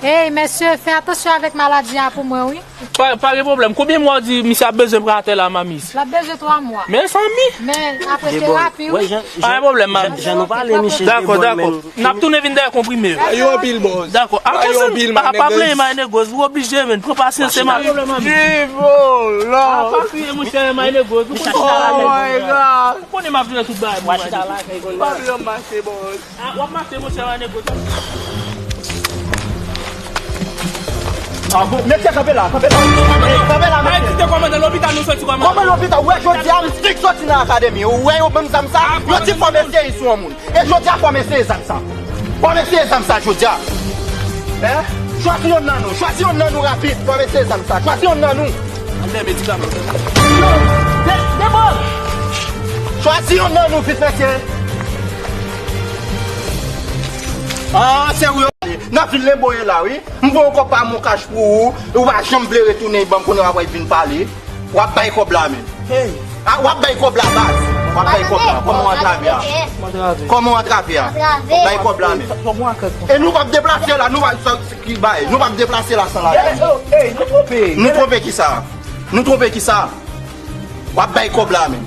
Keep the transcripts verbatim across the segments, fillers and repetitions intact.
Ey, mesye, fè atansyon avèk maladi a pou mwen, wi. Pa, pa gen pwoblèm. Konbyen mwa w di misye ap bezwen pran atè la, mamis? L ap bezwen twa mwa. Mezanmi! Men, apre terapi, wi. Pa gen pwoblèm, mamis. Jan nou pale, misye. Dakò, dakò. N ap tounen vin dèyè konprime yo. Yo anpil, bòs. Dakò. Apre sa, pa, pa plenyen, my niggas. Ou oblije, men. Pran pasyans, se mari. Pa kriye, monchè, my niggas. Ou konnen m ap jere tout bagay pou mwen. Pa bliye m mache, bòs. Ah, w ap mache, monchè, ane kote. Ah, bon, mesye, kanpe la, kanpe la. Kanpe la, mesye. Kòmandan lopital, nou soti kòmandan. Kòman lopital? Ou wè jodi a, m fik soti nan akademi. Ou wè yo ban m zam sa? Yo di fò m eseye sou yon moun. E jodi a, fò m eseye zam sa. Fò m eseye zam sa jodi a. Hein? Chwazi yonn nan nou. Chwazi yonn nan nou rapid. Fò m eseye zam sa. Chwazi yonn nan nou. Al dèyè medikaman. Yo, de-, devan. Chwazi yonn nan nou vit, mesye. Ah, se ou yo. Nan vil Lenbo ye la, wi. M voye yon kòb pa Moncash pou ou. Ou pa janm vle retounen, ban m konnen w ap vin pale. W ap bay kòb la, men. Hey. Ah, w ap bay kòb la, baz. W ap bay kòb la. Kòman w antrave a? Kòman w antrave a? Bay kòb la, men. E nou p ap deplase la, nou p ap, sa, sa ki bay? Nou p ap deplase la san lajan. Hey, nou twonpe. Nou twonpe kisa? Nou twonpe kisa? W ap bay kòb la, men.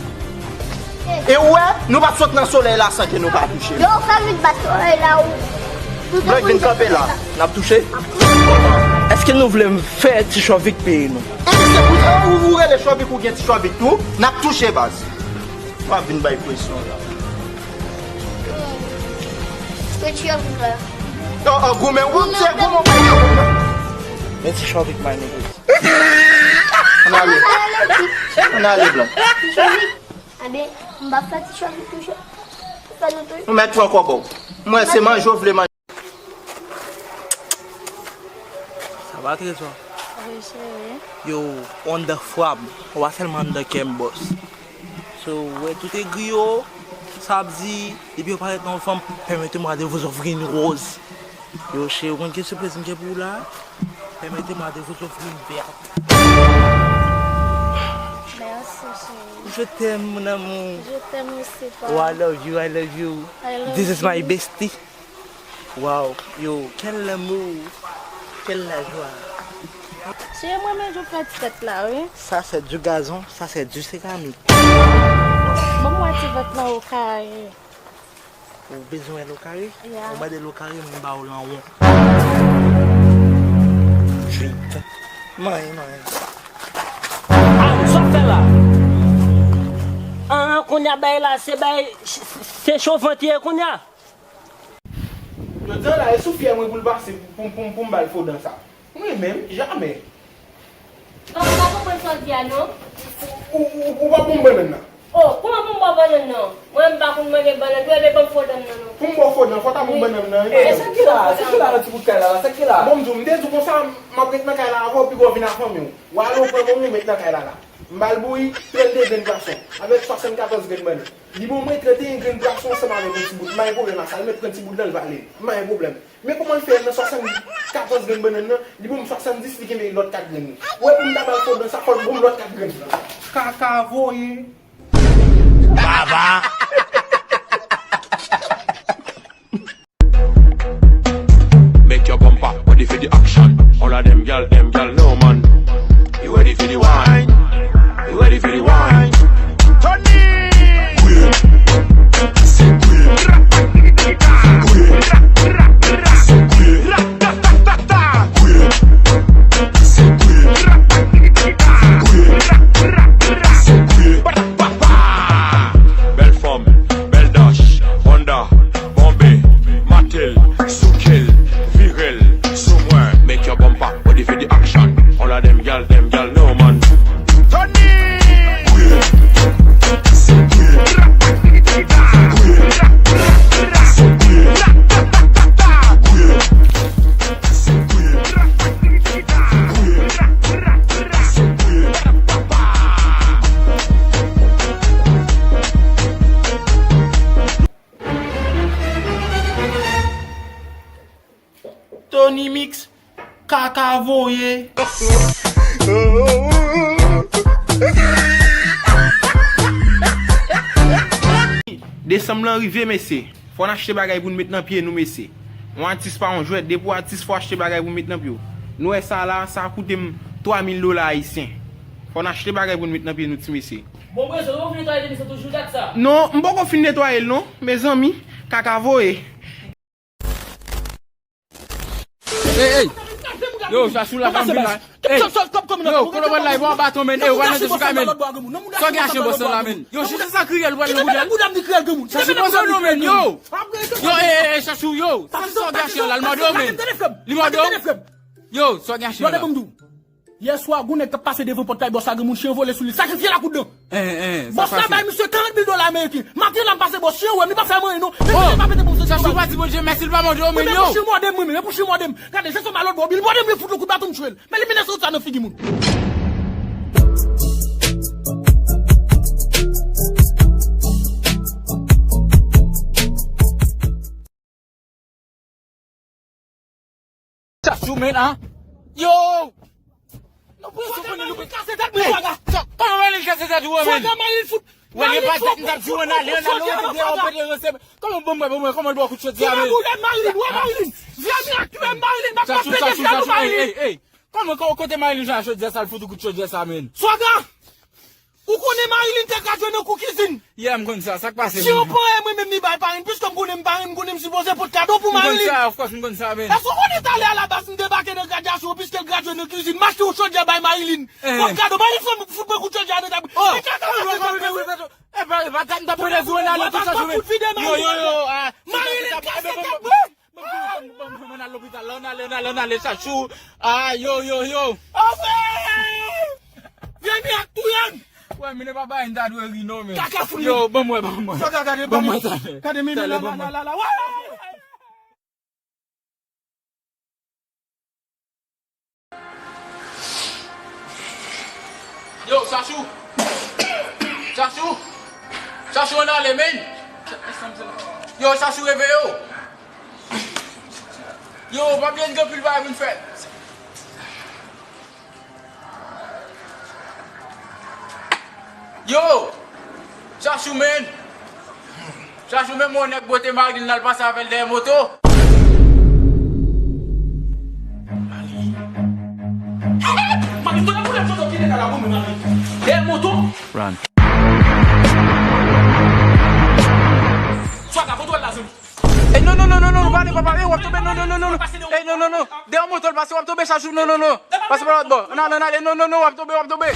E ou wè, nou p ap sot nan solèy la san ke nou pa touche. Yo, fè vin bat solèy la, ou. Blòk vin kanpe la. N ap touche? Èske nou vle m fè Ti Chòvik peye nou? E se pou sa ou, ou rele Chòvik ou gen Ti Chòvik tou, n ap touche, baz. W ap vin bay presyon la. Retire bouk la. Oh, oh, goumen, ou se goumen, ou pa goumen. Men Ti Chòvik, my niggas. Ann ale. Ann ale, blan. Ti Chòvik. Anben, m pa fè Ti Chòvik touche. Fè nou touche. Ou mèt pran kòb ou. Mwen, se manje w vle manje. Sa va, trezò? Wi, cheri. Yo, anndan frap. Ou pa sèlman anndan kè m, bòs. So, ou wè tout egri yo, sa ap di, depi yo parèt nan yon fanm, permettez-moi de vous offrir une rose. Yo, cheri, ou konn ki sipriz m gen pou ou la? Permettez-moi de vous offrir une verte. Merci, chérie. Je t'aime, mon amour. Je t'aime aussi, papa. Oh, I love you, I love you. I love you. This is my bestie. Wow, yo, quel amour, quelle la joie. Cheri, mwen renmen jan w fè ti tèt la, wi. Ça, c'est du gazon, ça, c'est du céramique. Ban m wè ti vant lan, okay. Ou bezwen wè l okare? Yeah. Ou mande l okare, m ba w l an won. Jwit. Manyen, manyen. Ah, sa w fè la? Ah, kounye a bay la, se bay, se chovant ye kounye a. Jodi a la, e sou fyè mwen pou l pase pou, pou, pou, pou m ba l fo dan sa. Mwen menm, jamè. Papa, m pa konprann sa w di a, non. Ou, ou, ou pa pou m bannann nan? Oh, kòman pou m ba w bannann nan? Mwen, m pa konn manje bannann, tou, e ban m fo dan m nan, non. Pou m ba w fo dan, fò ta pou m bannann nan, wi. E, sa ki la, sa ki la nan ti bout kay la, la, sa ki la? Bon, m di w, m te di w konsa, m ap ret nan kay la avè w, pi w vin ak fanmi w. W ale, w pran granmoun, w met nan kay la, la. M ba l bouyi, trannde grenn pwason, avèk swasannkatòz grenn bannann. Li ban mwen trannteyen grenn pwason ansanm avèk yon ti bout. M pa gen pwoblèm ak sa. Li mèt pran ti bout lan, l vale. M pa gen pwoblèm. Men kòman l fè nan swasannkatòz grenn bannann nan, li ban m swasanndis, li kenbe lòt kat grenn nan? Ou wè, pou m ta ba l fo dan sa, fò l ban m lòt kat grenn nan. Kaka voye. Baba. Make your bumper ready for the action. All of them gyal, them gyal, no man. You ready for the wine? You ready for the wine? Tony! Queen. Say queen. Queen. Say queen. Queen. Say queen. Queen. Say queen. Bèl fanm, bèl dash, Honda, bonbe, mate l, souke l, vire l sou mwen. Make your bumper ready for the action. All of them gyal, them gyal, no man. Tony! Tony Mix, kaka voye. Desanm lan rive, mesye. Fò n achte bagay pou n met nan pye nou, mesye. Yon atis pa yon jwèt, depi w atis fò w achte bagay pou w met nan pye w. Nou wè sa la, sa koute m twa mil dola ayisyen. Fò n achte bagay pou n met nan pye nou ti mesye. Bon, Brezo, ou fin netwaye depi se toujou dat sa? Non, m poko fin netwaye l non, mezanmi, kaka voye. Ey, ey. Yo, Chachou la, fanm vin la. Ey. Yo, kote w pral la, e pa yon baton, men. Ey, ou pral nan Chachou ka, men. Sa w gen a chen bòs la, men. Yo, Chachou sa kriye l, pral nan bouda l. Chachou poze w non, men, yo. Yo, ey, ey, ey, Chachou, yo. Sa, sa w gen a chen la, l mòde w, men. Li mòde w. Yo, sa w gen a chen la. Yèswa, gon nèg t ap pase devan pòt kay bòs la, gen moun chen vole sou li, sakrifye l ak kout dan. Bòs la bay misye karant mil dola ameriken. Maten la m pase bòs, chen wè m, li pa fè m anyen non. Men misye pa pete pou m soti. Chachou pa di Bondye mèsi, li pa mòde w, men yo. Pou chen mòde m, wi, men pou chen mòde m. Gade, jan sa m al lòt bò, li mòde m, li fout yon kout baton, m tchwe l. Men li mennen sot sa nan figi moun. Chachou, men, an. Yo! Non, pou yo konnen nou kase tèt mwen, Swaga. Kòman Marilyn kase tèt ou, men? Swaga, Marilyn fout. Wè, li pa tèt, m t ap di w, ann ale, ann ale, ou te deyò, ou pete ranse. Kòman, bon, mwen, bon, mwen, kòman l ba w kout chodyè, men? Marilyn, wè Marilyn. Vyè mi ak twa Marilyn, m ap pete vyè nou, Marilyn. Ey, ey. Kòman, kò-, kote Marilyn jwenn chodyè sa, l fout ou kout chodyè sa, men? Swaga! Ou konnen Marilyn te gradye nan kou kizin? Yeah, m konn sa. Sa k pase? Si yon parenn mwen menm li bay parenn, piske m konnen m parenn, m konnen m sipoze pot kado pou Marilyn. M konn sa, of course, m konn sa, men. Èske w konnen talè a la baz m debake nan gradyasyon, piske l gradye nan kizin, m achte yon chodyè bay Marilyn? Pot kado, Marilyn fout, fout mwen kout chodyè a nan tab. Oh! Men kaka mwen, mwen, mwen, mwen, mwen. E pa, e pa dat m t ap pale sou ann ale tout sa sou men. Yo, yo, yo, ah. Marilyn kase tèt mwen. Bon, bon, bon, bon, ann al lopital la, ann ale, ann ale, ann ale, Chachou. Ah, yo, yo, yo. Anfè! Vye mi ak touye m. Wè, men e pa bagay m ta dwe ri non, men. Kaka fou. Yo, ban mwen, ban mwen. Sa ka gade, ban mwen, talè. Gade, men, la, la, la, la, la. Wè! Yo, Chachou! Chachou! Chachou, ann ale, men! Yo, Chachou, reveye w! Yo, pa bliye n gen anpil bagay pou n fè. Yo! Chachou, men! Chachou, men, yon nèg bote Marilyn, l al pase avè l dèyè moto. Marilyn, kote pou lè moto ki te ka la pou mwen, Marilyn? Dèyè moto? Run. Swaga, kote w al la, zanmi? Ey, non, non, non, non, non, pa ale, papa, ey, w ap tonbe, non, non, non, non, non. Ey, non, non, non. Dèyè moto l pase, w ap tonbe, Chachou, non, non, non. Pase pa lòt bò. Ann ale, ann ale, non, non, non, w ap tonbe, w ap tonbe.